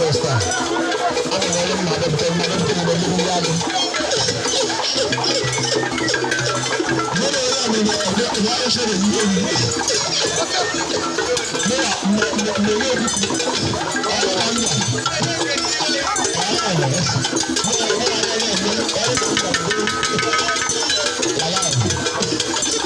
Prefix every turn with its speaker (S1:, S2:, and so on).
S1: Forest a. Ana m onye mma adọpụta mma adọpụta mgbe ndị mmiri agụ. Mụ na onye amị na ọsọ na ihe oyi. Mụ na mmemme egwu ọrụ na nna. Mụ na onye na-eme ọrụ na nna ala ahụ.